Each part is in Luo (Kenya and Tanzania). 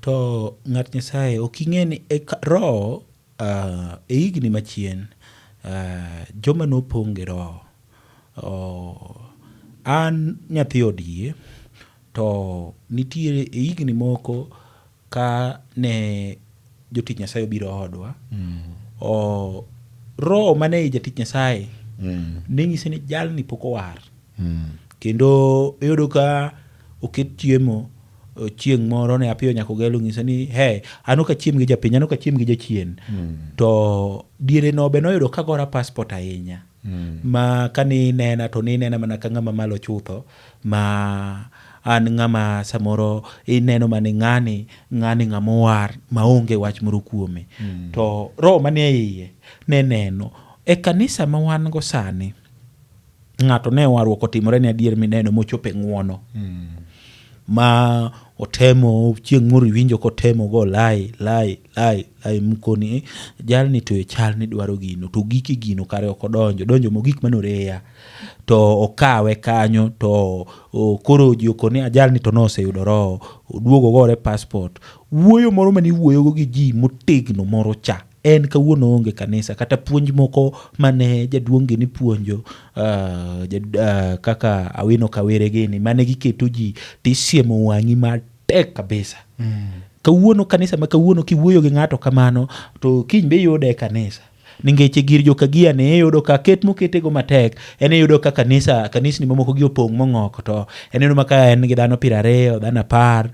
To ng'at Nyasaye ok ing'e ni e roho e higni machien joma nopong' gi roho an nyathi od yie to nitiere e higni moko ka ne jotich Nyasaye obiro odwa roho mane ei jatich Nyasaye ne nyise ni jalni pok owar. Kendo iyudo ka oket chiemo chieng' moro ne Apiyo Nyakogelo onyisa ni he an ok achiem gi japiny an ok achiem gi jachien to diere no be noyudo ka gora passport ahinya ma kane inena to ninena mana ka ng'ama malo chutho ma an ng'ama samoro ineno mana ni ng'ani ng'ani ng'ama owar maonge wach moro kuome to roho manie iye ne neno e kanisa ma wan go sani ng'ato ne warruok otimore ne adier mineno mochopo e ng'uono ma otemo chieng' moro iwinjo kotemo go lai lai lai lai mkoni eh, jalni to e chal ni dwaro gino to gike gino kare ok odonjo donjo mogik manoreya to okawe kanyo to o, koro ji okoni ajalni to noseyudo roho oduogo gore passport wuoyo moro mane iwuoyogo gi ji motegno moro cha En kawuono oonge kanisa kata puonj moko mane jaduong' gini puonjo kaka Awino Kawere gini mane giketo ji tisiemo wang'i matek kabisa. Kawuono kanisa ma kawuono kiwuoyo gi ng'ato kamano to kiny be iyude e kanisa. Ningeche gir jokagia ni iyudo ka ket moketego matek en iyudo ka kanisa kanisni mamoko gi opong' mong'ok to en iyudo ma ka en gi dhano 20, dhano 10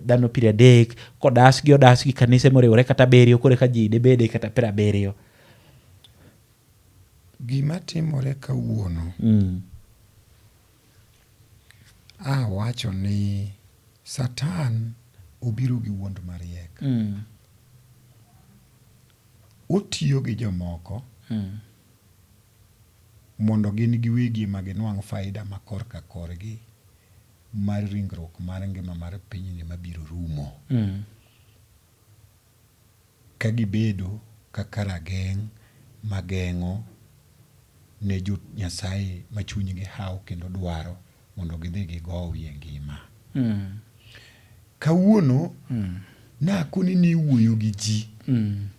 dhano 30 kodasgi odasgi kanise moriwore kata abiriyo koro eka ji dibede kata 70. Gima timore kawuono awacho ni Satan obiro gi wuond mariek. Otiyo gi jomoko mondo gin giwegi ema ginwang' faida ma korka korgi mar ringruok mar ngima mar pinyni mabiro rumo. Ka gibedo kaka rageng' mageng'o ne jo Nyasaye ma chunygi hawo kendo dwaro mondo gidhi gigowi e ngima. Kawuono nakoni ni iwuoyo gi ji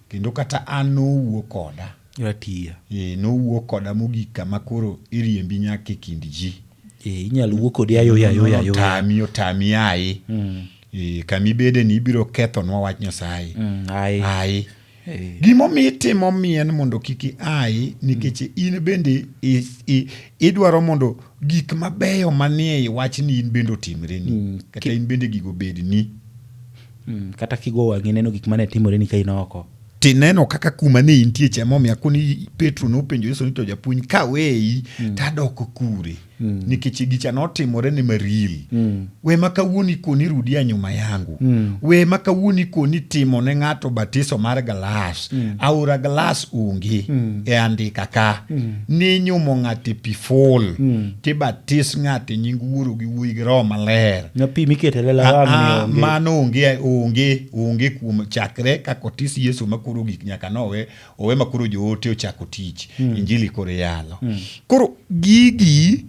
kendo kata an nowuo koda. Ratiya. Ee, nowuo koda mogik kama koro iriembi nyaka e kind ji. Eh, inyalo wuo kodi ayoya ayoya ayoya. Otami otami ayi. Eh, kama ibede ni ibiro kethonwa wach Nyasaye. Ayi. Ayi. Eh. Gimomiyo itimo mien mondo kik iayi nikech in bende idwaro mondo gik mabeyo manie i wachni in bende otimreni. Kata in bende gigo bedni. Kata kigo wang'i neno gik mane timoreni ka in oko. Tineno kaka kuma ne intie cha emomiyo akoni Petro nopenjo Yesu ni to japuonj kaweyi tadok kure nikech gicha notimore ne maril we ma kawuono ikoni rudia nyuma yangu we ma kawuono ikoni timo ne ng'ato batiso mar galas aora galas onge e andika ka ni nyumo ng'ato e pi ful tibatis ng'ato e nying wuoro gi wuoyi gi roho maler Na pi mikete lela wang' ni onge. Mano onge onge onge kuom chakre kaka otis Yesu ma koro gik nyaka nowe owe ma koro joote ochako tich injili koro iyalo. Koro gigi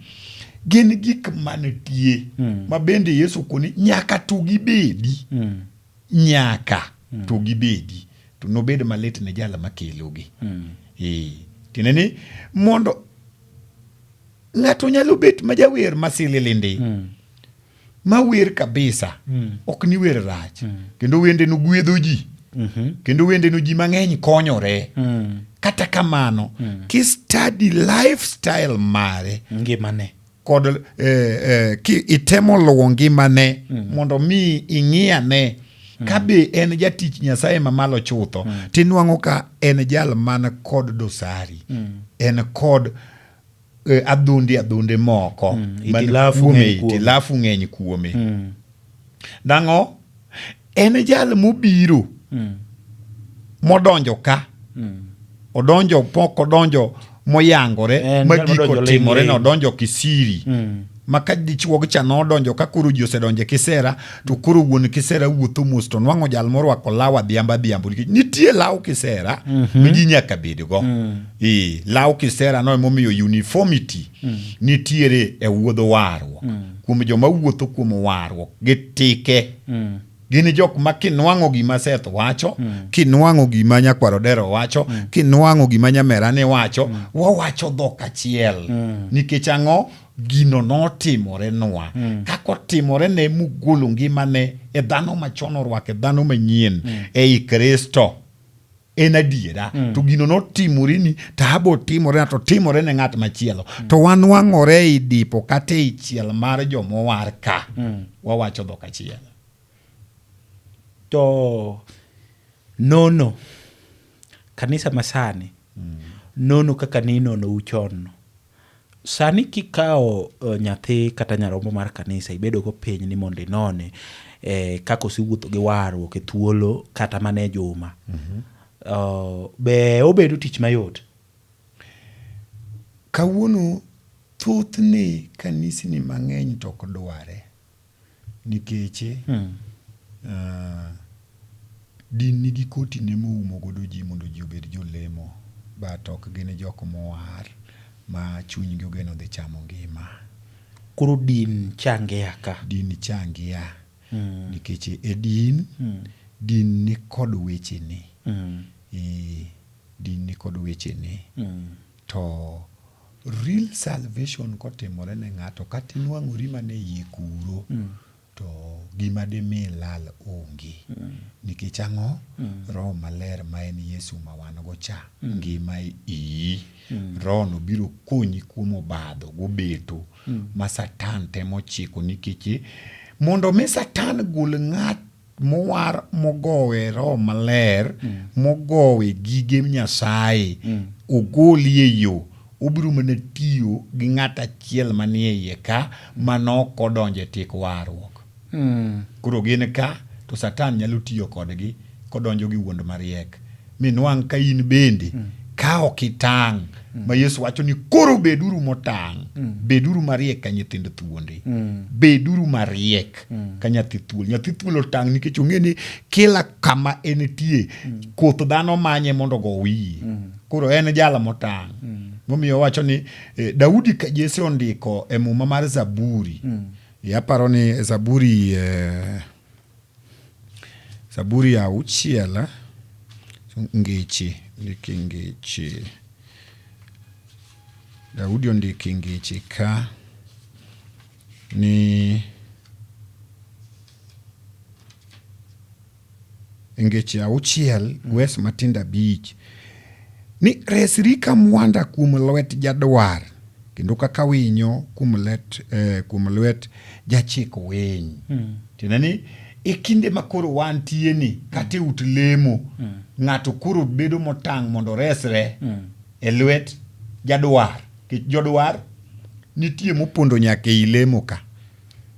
gin gik mantie ma bende Yesu koni nyaka to gibedi. Nyaka to gibedi to nobed malit ne jal makelogi. Ee, tiende ni mondo ng'ato nyalo bet ma jawer masililindi ma wer kabisa ok ni wer rach kendo wende no gwedho ji kendo wende no ji mang'eny konyore kata kamano ki study lifestyle mare ngimane kod ki itemo luwo ngimane mondo mi ing'iyane ka be en jatich Nyasaye mamalo chutho tinwang'o ka en jal man kod dosari en kod adhonde adhonde moko man Itilafu kuome, ng'eny kuome. itilafu ng'eny kuome. Nang'o? En jal mobiro modonjo ka odonjo pok odonjo moyangore En ma jal gik modonjo otimore ling' no ling'. odonjo kisiri ma ka dichuog cha nodonjo ka koro ji osedonjo e kisera to koro wuon kisera wuotho mos to nwang'o jal morwako law adhiambo adhiambo nikech nitie law kisera ma ji nyaka bedgo. Ee, law kisera no emomiyo uniformity nitiere e wuodh warruok kuom joma wuotho kuom warruok gi tike. Gin jok ma kinwang'o gima Seth wacho, kinwang'o gima Nyakwar Odero wacho, kinwang'o gima Nyamerani wacho, wawacho dhok achiel. Nikech ang'o? Gino notimore nwa. Kaka otimore ne mugolo ngimane e dhano machon orwake dhano manyien ei Kristo. En adiera. To gino notimoreni to abo timore to timore ne ng'at machielo. To wanwang'ore ei dipo kata ei chiel mar jomowar ka. Wawacho dhok achiel. To nono kanisa masani nono kaka ninonou chon no. Sani kikawo nyathi kata nyarombo mar kanisa ibedo go piny ni mondo inone kaka osewuotho gi warruok e thuolo kata mana e juma. Be obedo tich mayot? Kawuono thothne kanisni mang'eny to ok dware nikech din nigi kotine moumo godo ji mondo ji obed jolemo but ok gin jok mowar ma chunygi ogeno dhi chamo ngima. Koro din changia ka? Din changia nikech e din, din ni kod wechene. Din ni kod wechene. To real salvation kotimore ne ng'ato kata inwang'ori mana e iye kuro, to gima dimi ilal onge. Nikech ang'o? Roho Maler ma en Yesu ma wan go cha ngima e iyi. Roho no biro konyi kuom obadho gobeto ma Satan temo chiko nikech mondo mi Satan gol ng'at mowar mogowe Roho Maler, mogowe gige Nyasaye, ogolie e yo, obiro mana tiyo gi ng'at achiel manie iye ka manok odonjo e tik warruok. Koro gin ka to Satan nyalo tiyo kodgi kodonjo gi wuond mariek. Minwang' ka in bende ka ok itang' ma Yesu wacho ni koro beduru motang', beduru mariek ka nyithind thuonde. Beduru mariek ka nyathi thuol. Nyathi thuol otang' nikech ong'e ni kila kama entie koth dhano manye mondo ogo wiye. Koro en jal motang'. Momiyo owacho ni Daudi ka Jesse ondiko e muma mar Zaburi. Aparo ni Zaburi Zaburi ya auchiel ngeche ndike ngeche Daudi ondike ngeche ka ni ngeche auchiel wes matindo abich ni resri ka mwanda kuom lwet jadwar kendo kaka winyo kuom let, kuom lwet jachik winy. Tiende ni e kinde ma koro wantie ni kata e ut lemo ng'ato koro bedo motang' mondo oresre e lwet jadwar. Nikech jodwar nitie mopondo nyaka ei lemo ka.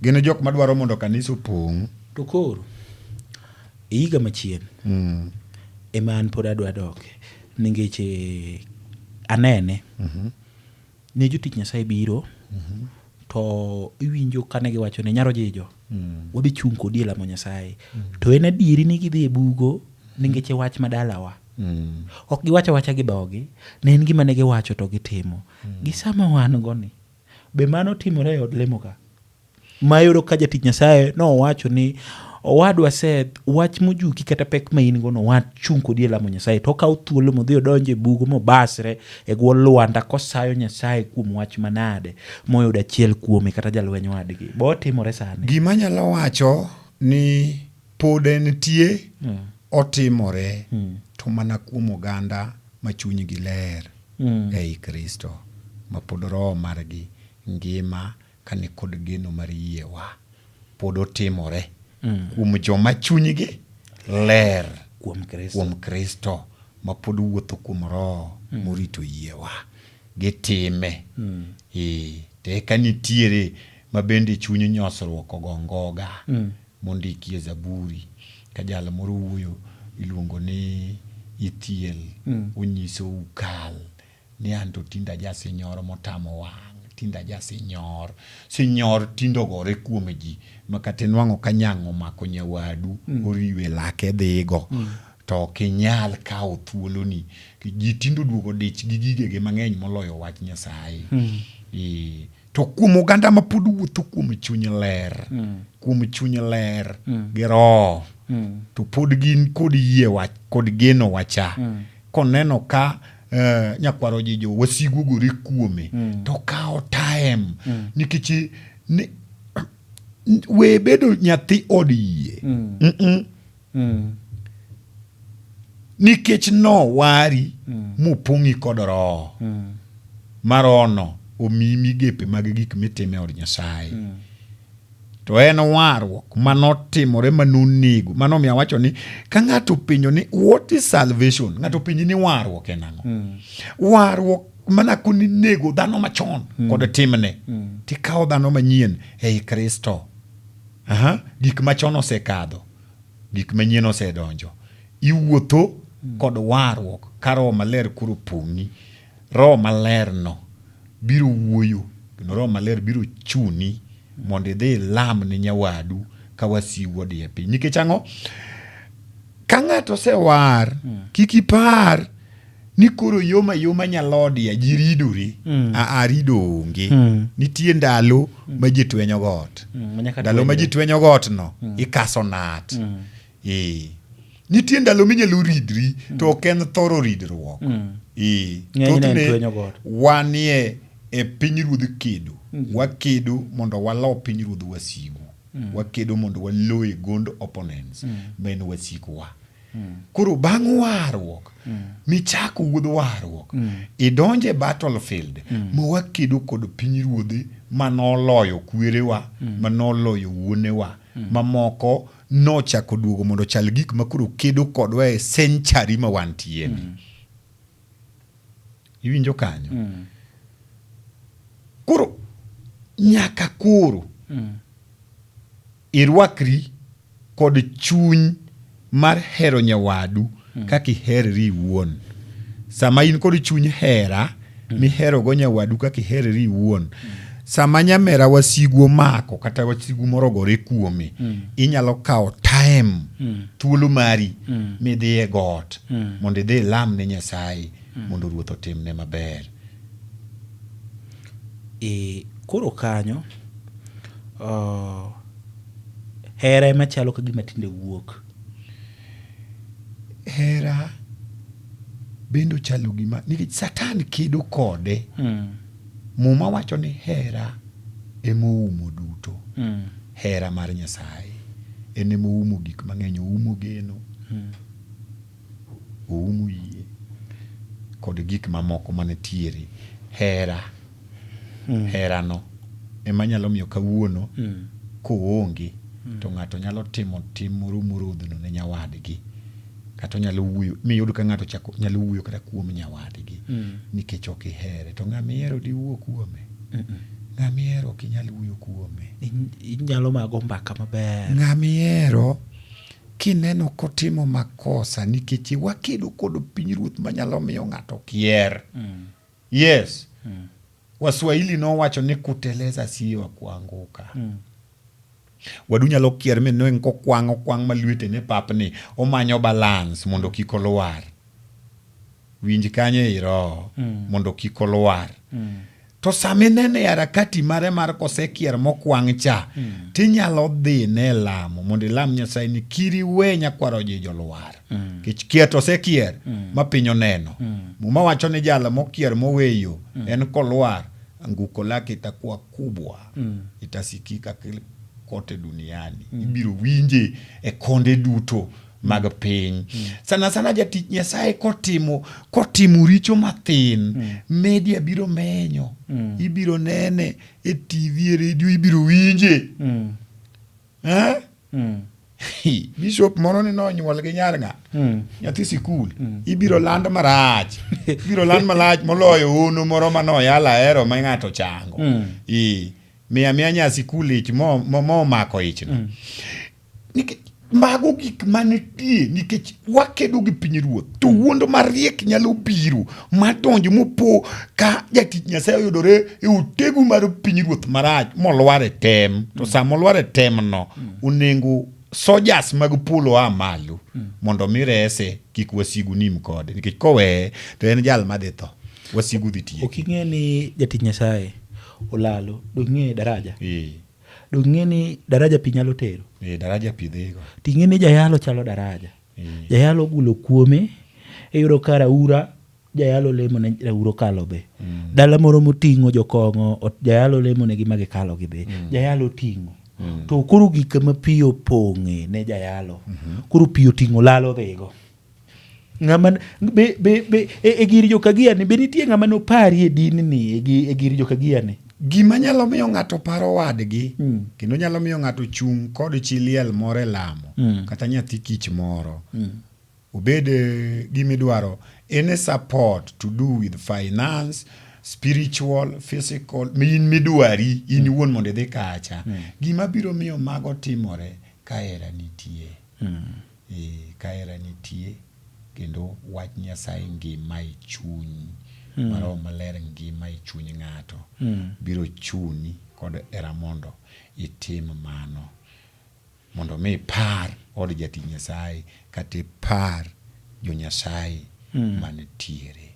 Gin jok madwaro mondo kanisa opong'. To koro e higa machien ema an pod adwa doke nikech anene ne jotich Nyasaye biro to iwinjo kane giwacho ni nyaro jijo wadhi chung' kodi e lamo Nyasaye. To en adieri ni gidhi e bugo nikech e wach madalawa. Ok giwacho awacha gi dhogi, ne en gima ne giwacho to gitimo. Gi sama wan go ni, be mano timore e od lemo ka? Ma iyudo ka jatich Nyasaye nowacho ni owadwa Seth, wach mojuki kata pek ma in go no, wachung' kodi e lamo Nyasaye. To okawo thuolo modhi odonjo e bugo mobasre e gwo lwanda kosayo Nyasaye kuom wach manade moyudo achiel kuome kata jalweny wadgi. Bo otimore sani. Gima anyalo wacho ni pod entie, otimore to mana kuom oganda ma chunygi ler ei Kristo, ma pod roho margi ngima kani kod geno mar yiewa. Pod otimore kuom joma chunygi ler kuom Kristo, kuom Kristo ma pod wuotho kuom roho morito yiewa. Gitime. To eka nitiere ma bende chuny nyosruok ogo ngoga mondiki e Zaburi ka jal moro wuoyo iluongo ni Ithiel onyiso Ukal ni anto tinde aja sinyor motamo wang', tinde aja sinyor. Sinyor tinde ogore kuom ji ma kata inwang'o ka nyang' omako nyawadu oriwe lake dhigo to ok inyal kawo thuoloni. Ji tinde oduogo dich gi gigegi mang'eny moloyo wach Nyasaye. To kuom oganda ma pod wuotho kuom chuny ler, kuom chuny ler gi roho, to pod gin kod yie wach kod geno wacha. Koneno ka nyakwaro jijo wasigu ogore kuome, to kawo time nikech ni, we bedo nyathi od yie. Nikech nowari mopong'i kod roho ma rohono omiyi migepe mag gik mitimo e od Nyasaye. To en warruok manotimore manonego manomiyo awacho ni ka ng'ato openjo ni what is salvation, ng'ato openji ni warruok en ang'o? Warruok mana koni nego dhano machon kod timne tikawo dhano manyien ei Kristo. Aha, gik machon osekadho, gik manyien osedonjo. Iwuotho kod warruok ka Roho Maler koro pong'i. Roho Maler no biro wuoyo kendo Roho Maler biro chuni mondo idhi ilam ne nyawadu ka wasigu odhi e piny. Nikech ang'o? Ka ng'ato osewar, kik ipar ni koro yoma yoma nyalodia ji ridore. Aa, rido onge. Nitie ndalo ma ji twenyo got. Ma nyaka Ndalo ma ji twenyo. twenyo got no, ikaso nat. Nitie ndalo minyalo ridri to ok en thoro ridruok. Ng'enyne en Thothne twenyo got. wanie e pinyruodh kedo. Wakedo mondo walo pinyruodh wasigu. Wakedo mondo waloye gond opponents ma en wasikwa. Koro bang' warruok, michako wuodh warruok, idonje e battlefield ma wakedo kod pinyruodhe manoloyo kwerewa, manoloyo wuonewa, mamoko nochako duogo mondo ochal gik ma koro kedo kodwa e century ma wantie ni. Iwinjo kanyo? Koro nyaka koro irwakri kod chuny mar hero nyawadu kaka iherri iwuon. Sama in kod chuny hera miherogo nyawadu kaka iherri iwuon, sama nyamera wasigu omako kata wasigu moro ogore kuome, inyalo kawo time, thuolo mari midhi e got mondo idhi ilam ne Nyasaye mondo Ruoth otimne maber. Koro kanyo hera ema chalo ka gima tinde wuok. Hera bende ochalo gima nikech Satan kedo kode. Muma wacho ni hera emoumo duto. Hera mar Nyasaye en emoumo gik mang'eny, oumo geno, oumo yie kod gik mamoko manitiere. Hera, herano ema nyalo miyo kawuono koonge to ng'ato nyalo timo tim moro morodhno ne nyawadgi kata onyalo wuoyo miyud ka ng'ato chako nyalo wuoyo kata kuom nyawadgi nikech ok ihere. To ng'ama ihero diwuo kuome? Ng'ama ihero ok inyal wuoyo kuome. Inyalo mago mbaka maber. Ng'ama ihero kineno kotimo makosa nikech wakedo kod pinyruoth manyalo miyo ng'ato kier. Yes. Waswahili nowacho ni kuteleza sio kuanguka. Wadu nyalo kier minweng' kokwang' okwang' ma lwetene papni, omanyo balance mondo kik olwar. Winj kanyo ei roho mondo kik olwar. To sama inene e harakati mare mar kosekier mokwang' cha, tinyalo dhine e lamo mondo ilam Nyasaye ni kiri we nyakwar ojijo lwar. Nikech kier to osekier ma piny oneno. Muma wacho ni jal mokier moweyo en kolwar, anguko lake itakuwa kubwa, itasikika kote duniani. Ibiro winje e konde duto mag piny. Sana sana jatich Nyasaye kotimo richo mathin, media biro menyo, ibiro nene e TV, e radio, ibiro winje. Bishop moro ni nonyuol gi nyar ng'a? Nyathi sikul. Ibiro land marach. Ibiro land marach moloyo hono moro manoyal ahero ma ng'ato chango. Miya miya nya sikul ich momako ichno. Nikech mago gik manitie nikech wakedo gi pinyruoth to wuond mariek nyalo biro madonj mopo ka jatich Nyasaye oyudore e otegu mar pinyruoth marach molwar e tem to sama olwar e temno onego soldiers mag polo a malo mondo mi rese kik wasigu nim kode nikech koweye to en jal madhi tho wasigu dhi tieke. Ok ing'e ni jatich Nyasaye Olalo, dong' daraja. Eh. Dong' ng'e ni daraja pi nyalo tero. Eh, daraja pi dhigo. Ting'e ni jayalo chalo daraja. Eh. Jayalo ogulo kuome, iyudo ka raura jayalo lemo ne raura okalo be. Dala moro moting'o jokong'o, jayalo lemo negi ma gikalo gidhi. Jayalo oting'o. To koro gik ma pi opong'e ne jayalo. Koro pi oting'o lalo dhigo. Ng'ama be e gir jokagia ni be nitie ng'ama nopari e dinni e gir jokagia ni. Gima nyalo miyo ng'ato paro wadgi kendo nyalo miyo ng'ato chung' kod chi liel moro e lamo kata nyathi kich moro obed gimidwaro any support to do with finance, spiritual, physical, in midwari in iwuon mondo idhi kacha. Gima biro miyo mago timore ka hera nitie. Ka hera nitie kendo wach Nyasaye ngima e chuny ma Roho Maler ngima e chuny ng'ato biro chuni kod hera mondo itim mano. Mondo mi ipar od jatich Nyasaye kata ipar jo Nyasaye mantiere.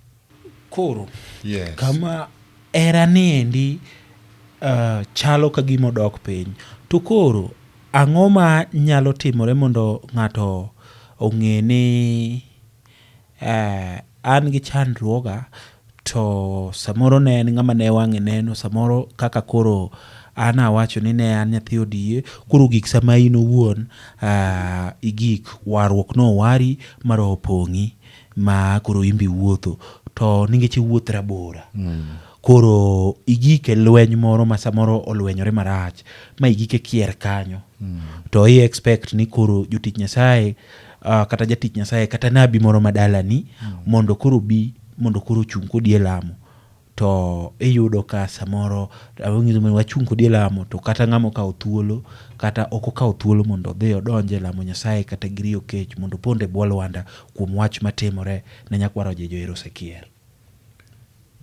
Koro Yes. kama hera niendi chalo ka gima odok piny. To koro ang'o ma nyalo timore mondo ng'ato ong'e ni an gi chandruoga to samoro ne en ng'ama ne wang'e neno, samoro kaka koro an awacho ni ne an nyathi odie, koro gik sama in owuon igik warruok nowari ma roho opong'i ma koro in be iwuotho to nikech iwuoth rabora. Koro igik e lweny moro ma samoro olwenyore marach ma igik e kier kanyo. To i expect ni koro jotich Nyasaye kata jatich Nyasaye kata nabi moro madalani mondo koro bi mondo koro ochung' kodi e lamo. To iyudo ka samoro wachung' kodi e lamo to kata ng'ama okawo thuolo kata ok okawo thuolo mondo odhi odonj e lamo Nyasaye kata gi riyo kech mondo opond e bwo lwanda kuom wach matimore ne nyakwar Ojejo ero osekier.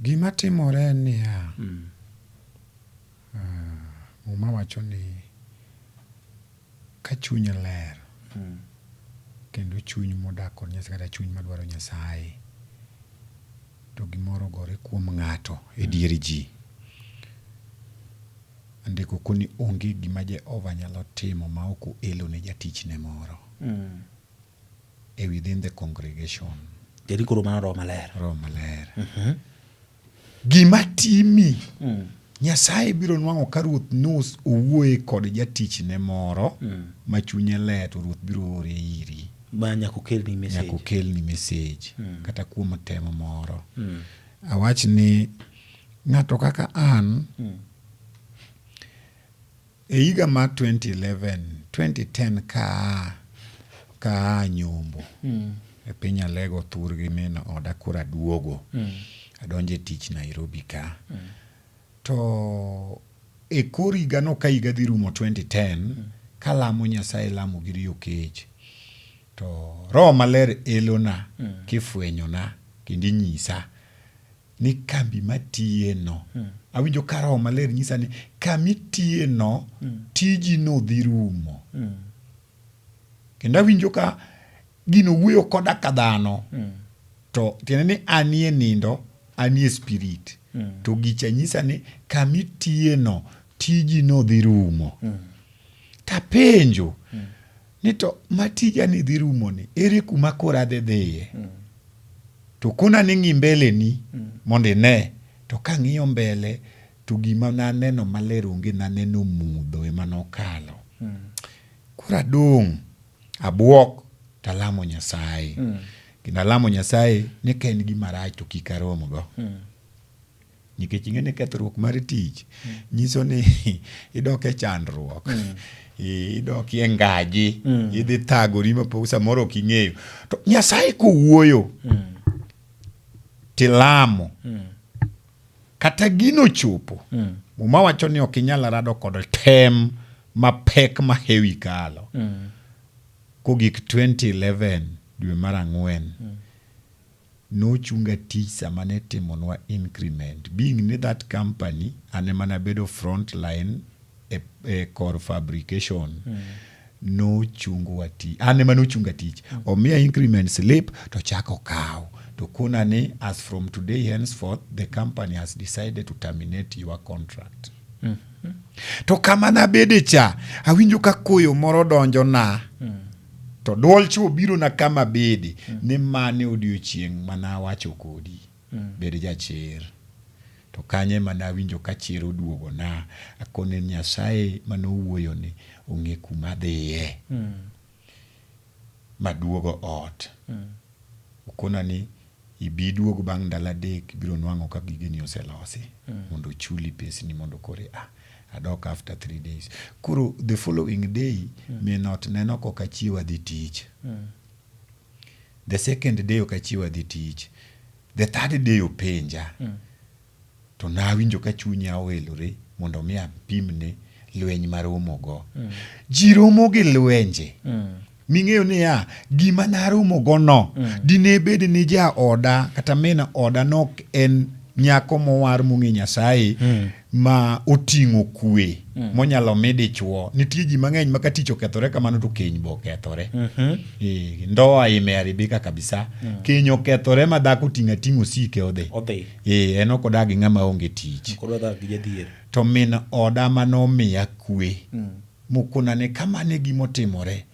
Gima timore en niya, Muma wacho ni ka chuny ler kendo chuny modak kod Nyasaye kata chuny madwaro Nyasaye to gimoro ogore kuom ng'ato e dier ji. Andiko koni onge gima Jehova nyalo timo ma ok oelo ne jatichne moro. E within the congregation. Jadi koro mano Roho Maler. Roho Maler. Gima timi, Nyasaye biro nwang'o ka Ruoth nos owuoye kod jatichne moro ma chunye ler to Ruoth biro ore iri. Ma nyaka okelni message. Nyaka okelni message. Kata kuom tem moro. Awach ni ng'ato kaka an, e higa mar 2011, 2010 ka nyombo e piny Alego thurgi min oda koro aduogo. Adonjo e tich Nairobi ka. To e kor higa no ka higa dhi rumo 2010, kalamo Nyasaye lamo gi riyo kech. To Roho Maler elona kifwenyona kendo inyisa ni kambi matiye no. Awinjo ka Roho Maler nyisa ni kama itiye no tiji no dhi rumo. Kendo awinjo ka gino wuoyo koda ka dhano. To tiende ni anie nindo, anie spirit. To gicha nyisa ni kama itiye no tiji no dhi rumo. Tapenjo ni to matija ni dhi rumo ni ere kuma koro adhi dhiye? To kona ni ng'i mbele ni mondo ine. To kang'iyo mbele to gima naneno maler onge, naneno mudho ema nokalo. Koro adong' abuok talamo Nyasaye. Kendo alamo Nyasaye ni ka en gima rach to kik aromgo. Nikech ing'e ni kethruok mar tich nyiso ni idok e chandruok. Idok e ngaji, idhi thagori mapok samoro ok ing'eyo. To Nyasaye kowuoyo tilamo kata gino chopo, Muma wacho ni ok inyal rado kod tem mapek ma hewi kalo. Kogik 2011 dwe mar ang'wen, nochunga tich sama ne itimonwa increment. Being ni that company, an ema nabedo front line e kor fabrication. Nochungwa tich. An ema nochunga tich. Omiya increment slip to chako kaw. To To kona ni as from today henceforth the company has decided to terminate your contract. To kama nabede cha, awinjo ka koyo moro donjona. To duol cha obirona kama abede, ni mane odiochieng' mane awacho kodi, bed jachir. To kanyo ema nawinjo ka chir oduogona, akone ni Nyasaye mane owuoyoni ong'e kuma adhiye. Maduogo ot. Okona ni ibi iduog bang' ndalo adek ibiro nwang'o ka gigeni oselosi mondo ochuli pesni mondo koro ia. Adok after 3 days. Koro the following day min ot neno kok achiew adhi tich. The second day ok achiew adhi tich. The third day openja. To nawinjo ka chunya oelore mondo mi apimne lweny maromogo. Ji romo gi lwenje. Ming'eyo niya, gima naromogo no, dine bed ni jaoda kata min oda nok en nyako mowar mong'e Nyasaye ma oting'o kwe monyalo mi dichuo. Nitie ji mang'eny ma ka tich okethore kamano to keny be okethore. Eh, ndoa imeharibika kabisa. Keny okethore ma dhako oting'o ating'a osike odhi. Odhi. Eh, en ok odag gi ng'ama onge tich. Ok odwa dak gi jadhier. To min oda manomiya kwe. Mokona ni kamano e gima otimore,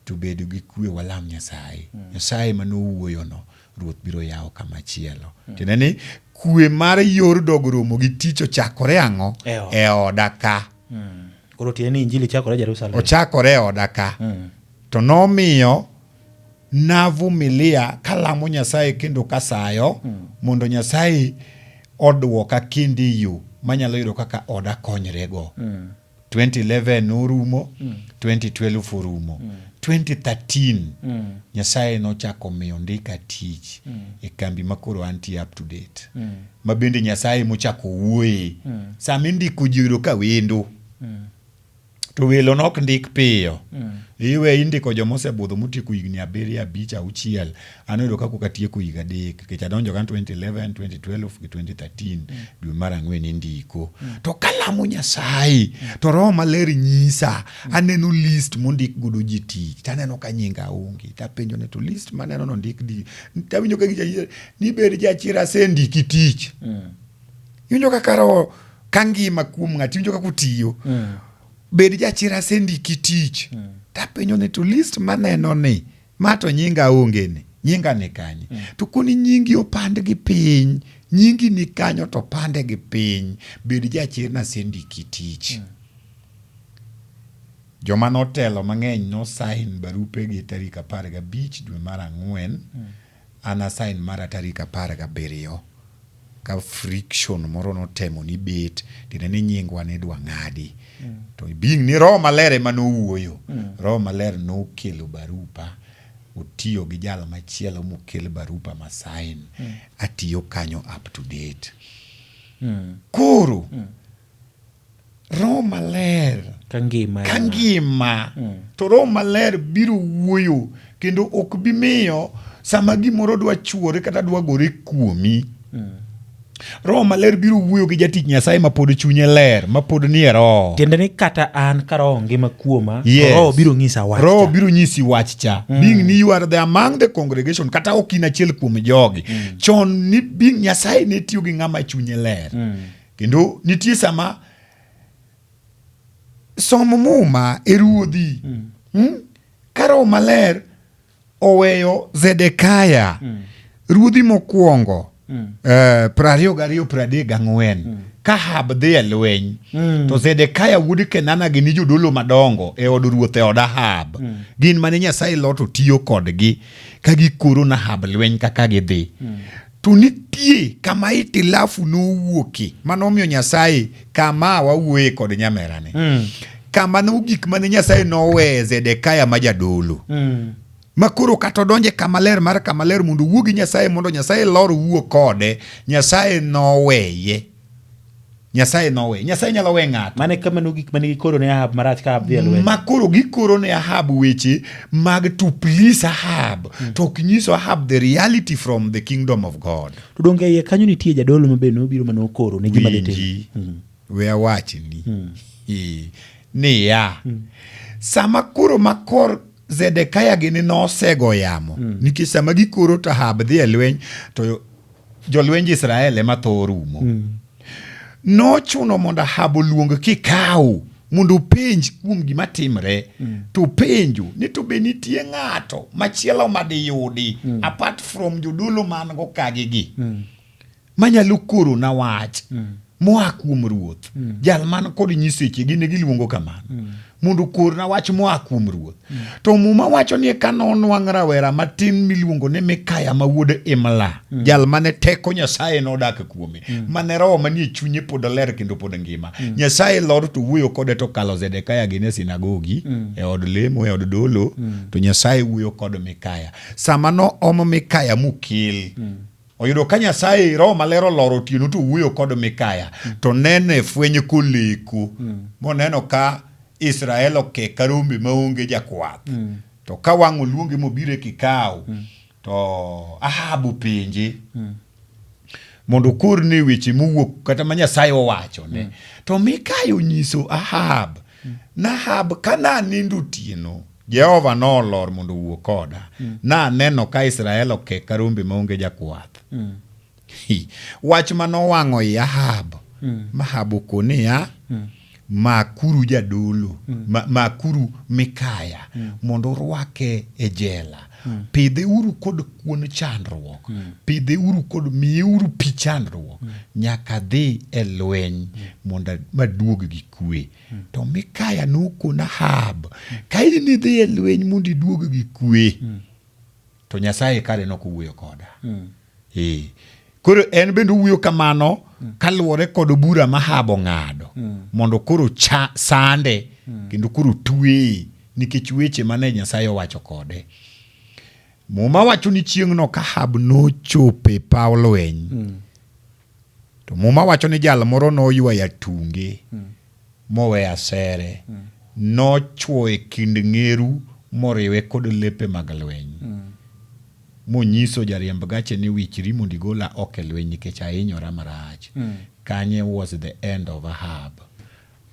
to bed gi kwe walam Nyasaye. Nyasaye manowuoyono, Ruoth biro yawo kama chielo. Tiende ni kwe mar yor dog romo gi tich ochakore ang'o? E ot. E oda ka. Koro tiende ni injili chakore Jerusalem. Ochakore e oda ka. To nomiyo navumilia kalamo Nyasaye kendo kasayo mondo Nyasaye oduoka kendo e yo manyalo yudo kaka oda konyrego. 2011 norumo, 2012 orumo. 2013 Nyasaye nochako miyo ndika tich e kambi ma koro antie up to date. Ma bende Nyasaye mochako wuoye. Sama indiko ji oyudo ka wendo. To welo nok ndik piyo. Iwe indiko joma osebudho motieko higni 7, 5, 6. An oyudo ka koka atieko higa 3 nikech adonjo ka 2011, 2012 gi 2013 dwe mar ang'wen indiko. To kalamo Nyasaye to Roho Maler nyisa aneno list mondik godo ji tich taneno ka nyinga onge tapenjo ni to list maneno no ndik di tawinjo ka gicha nyisa ni bed jachir asendiki tich. Iwinjo kaka Roho ka ngima kuom ng'ato iwinjo kaka otiyo. Bed jachir asendiki tich. Tapenjo ni to list maneno ni ma to nyinga onge ni nyinga ni kanye? To koni nyingi opand gi piny, nyingi ni kanyo to pande gi piny, bed jachir nasendiki tich. Joma notelo mang'eny nosign barupegi tarik 15 dwe mar ang'wen, an asign mara tarik 17 ka friction moro notemo ni bet tiende ni nyingwa nidwa ng'adi. To being ni Roho Maler ema nowuoyo, Roho Maler nokelo barupa, otiyo gi jal machielo mokel barupa ma sign, atiyo kanyo up to date. Koro Roho Maler Ka ngima. ka ngima to Roho Maler biro wuoyo kendo ok bi miyo sama gimoro dwa chuore kata dwa gore kuomi. Roho Maler biro wuoyo gi jatich Nyasaye ma pod chunye ler, ma pod nie Roho. Tiende ni kata an ka Roho ngima kuoma, to Yes. Roho biro nyisa wach Roho cha. biro nyisi wach cha. Being ni you are the among the congregation kata ok in achiel kuom jogi. Chon ni being Nyasaye ne tiyo gi ng'ama chunye ler. Kendo nitie sama som muma e ruodhi. Ka Roho Maler oweyo Zedekaya ruodhi mokwongo 22 34 ka Ahab dhi e lweny to Zedekaya wuod Kenana gi ni jodolo madongo e od ruoth e od Ahab gin mane Nyasaye loto tiyo kodgi ka gikoro na Ahab lweny kaka gidhi. To nitie kama itilafu nowuokie manomiyo Nyasaye kama wawuoye kod nyamerani. Kama nogik mane Nyasaye noweye Zedekaya ma jadolo. Ma koro kata odonje kama ler mar kama ler mondo owuo gi Nyasaye mondo Nyasaye lor wuo kode, Nyasaye noweye. Nyasaye noweye. Nyasaye nyalo we ng'ato. Mane kama nogik mane gikoro ne Ahab marach ka Ahab dhi e lweny. Ma koro gikoro ne Ahab weche mag to please Ahab, to ok nyiso Ahab the reality from the kingdom of God. To donge iye kanyo nitie jadolo ma be nobiro ma nokoro ne gima dhi timore. Winji, we awachni. Niya, sama koro makor Zedekaya gini nosego yamo nikech sama gikoro to Ahab dhi e lweny to jolwenj Israel ema tho rumo. Nochuno mondo Ahab oluong kikaw mondo openj kuom gima timre to penjo ni to be nitie ng'ato machielo madiyudi apart from jodolo man go kagigi manyalo koro na wach moa kuom ruoth jal man kod nyiseche gin e giluongo kamano mondo okorna wach moa kuom ruoth to muma wacho ni eka nonwang' rawera matin miluongo ni Mikaya ma wuod Imla jal mane teko Nyasaye nodak kuome mane roho manie chunye pod ler kendo pod ngima Nyasaye lor to wuoyo kode to kalo Zedekaya gin e sinagogi e od lemo e od dolo to Nyasaye wuoyo kod Mikaya sama noom Mikaya mokel Oyudo ka Nyasaye Roho Maler oloro otieno to wuoyo kod Mikaya to nene e fweny koleko moneno ka Israel oke ka rombe maonge jakwath. To ka wang' oluonge mobiro e kikaw to Ahab openje mondo okorne weche mowuok kata ma Nyasaye owachone. To Mikaya onyiso Ahab na Ahab ka nanindo otieno Jehova nolor mondo owuo koda. Naneno ka Israel oke ka rombe maonge jakwath. Hi. Wach ma nowang'o i Ahab, ma Ahab okone niya, makuru jadolo, makuru Mikaya mondo urwake e jela. Pidheuru kod kuon chandruok, pidheuru kod miyeuru pi chandruok, nyaka dhi e lweny mondo maduog gi kwe. To Mikaya nokon Ahab, ka in idhi e lweny mondo iduog gi kwe, to Nyasaye kare nok owuoyo koda. Eh. Koro en bende owuoyo kamano kaluwore kod bura ma Ahab ong'ado mondo koro cha, sande kendo koro tweye nikech weche mane Nyasaye owacho kode. Muma wacho ni chieng'no ka Ahab nochopo e paw lweny, To Muma wacho ni jal moro noywayo atunge mowe asere, nochwoye e kind ng'eru moriwe kod lepe mag lweny. Monyiso jariemb gache ni wichri mondo igola oko e lweny nikech ahinyora marach. Kanye was the end of Ahab.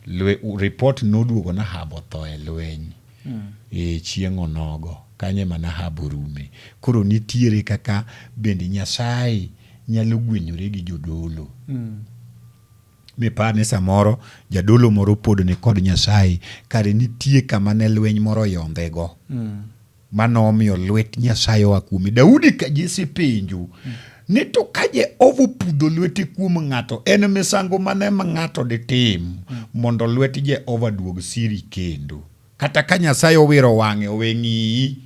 Lwe, report noduogo ni Ahab otho e lweny. E chieng' onogo. Kanyo ema ne Ahab orume. Koro nitiere kaka bende Nyasaye nyalo gwenyore gi jodolo. Mipar ni samoro jadolo moro pod ni kod Nyasaye, kare nitie kama ne lweny moro oyondhego. Ma nomiyo lwet Nyasaye oa kuome. Daudi ka Jesse penjo ni to ka Jehova opudho lwete kuom ng'ato, en misango mane ma ng'ato ditim mondo lwet Jehova duog siri kendo? Kata ka Nyasaye owiro wang'e owe ng'iyi,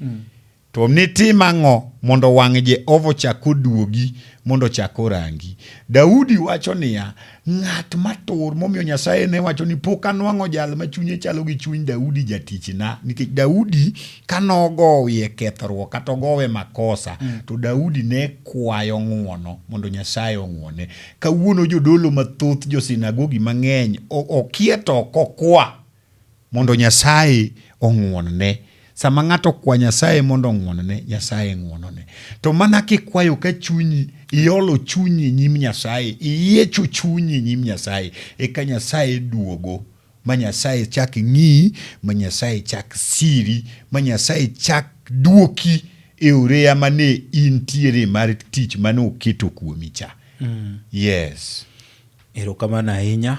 to nitim ang'o mondo wang' Jehova ochak oduogi mondo ochak orangi? Daudi wacho niya, ng'at matur, momiyo Nyasaye ne wacho ni pok anwang'o jal ma chunye chalo gi chuny Daudi jatichna, nikech Daudi ka nogowie kethruok kata ogowe makosa to Daudi ne kwayo ng'uono mondo Nyasaye ong'uone. Kawuono jodolo mathoth, josinagogi mang'eny okie to ok okwa mondo Nyasaye ong'uonne. Sama ng'ato okwa Nyasaye mondo ong'uonne, Nyasaye ng'uonone. To mana kikwayo ka chunyi, iolo chunyi e nyim Nyasaye, iyiecho chunyi e nyim Nyasaye, eka Nyasaye duogo ma Nyasaye chak ng'iyi, ma Nyasaye chak siri, ma Nyasaye chak duoki e oreya mane intiere mar tich mane oketo kuomi cha. Yes. Erokamano ahinya.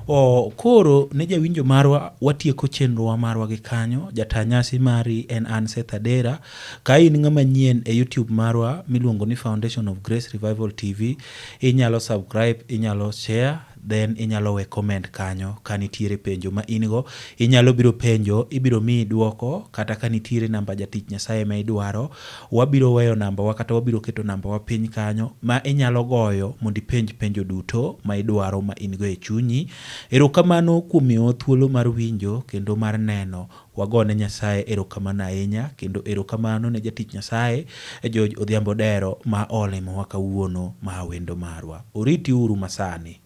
O, koro ne jawinjo marwa watieko chenrowa marwa gi kanyo. Jata nyasi mari en an Seth Adera. Ka in ng'ama nyien e YouTube marwa miluongo ni Foundation of Grace Revival TV, inyalo subscribe, inyalo share, then inyalo we comment kanyo ka nitiere penjo ma in go. Inyalo biro penjo, ibiro miyi duoko, kata ka nitiere namba jatich Nyasaye ma idwaro, Wabiro weyo nambawa kata wabiro keto nambawa piny kanyo ma inyalo goyo mondo ipenj penjo duto ma idwaro ma in go e chunyi. Erokamano kuom miyowa thuolo mar winjo kendo mar neno. Wagone Nyasaye erokamano ahinya kendo erokamano ne jatich Nyasaye George Odhiambo Odero ma olimowa kawuono ma wendo marwa. Oriti uru masani.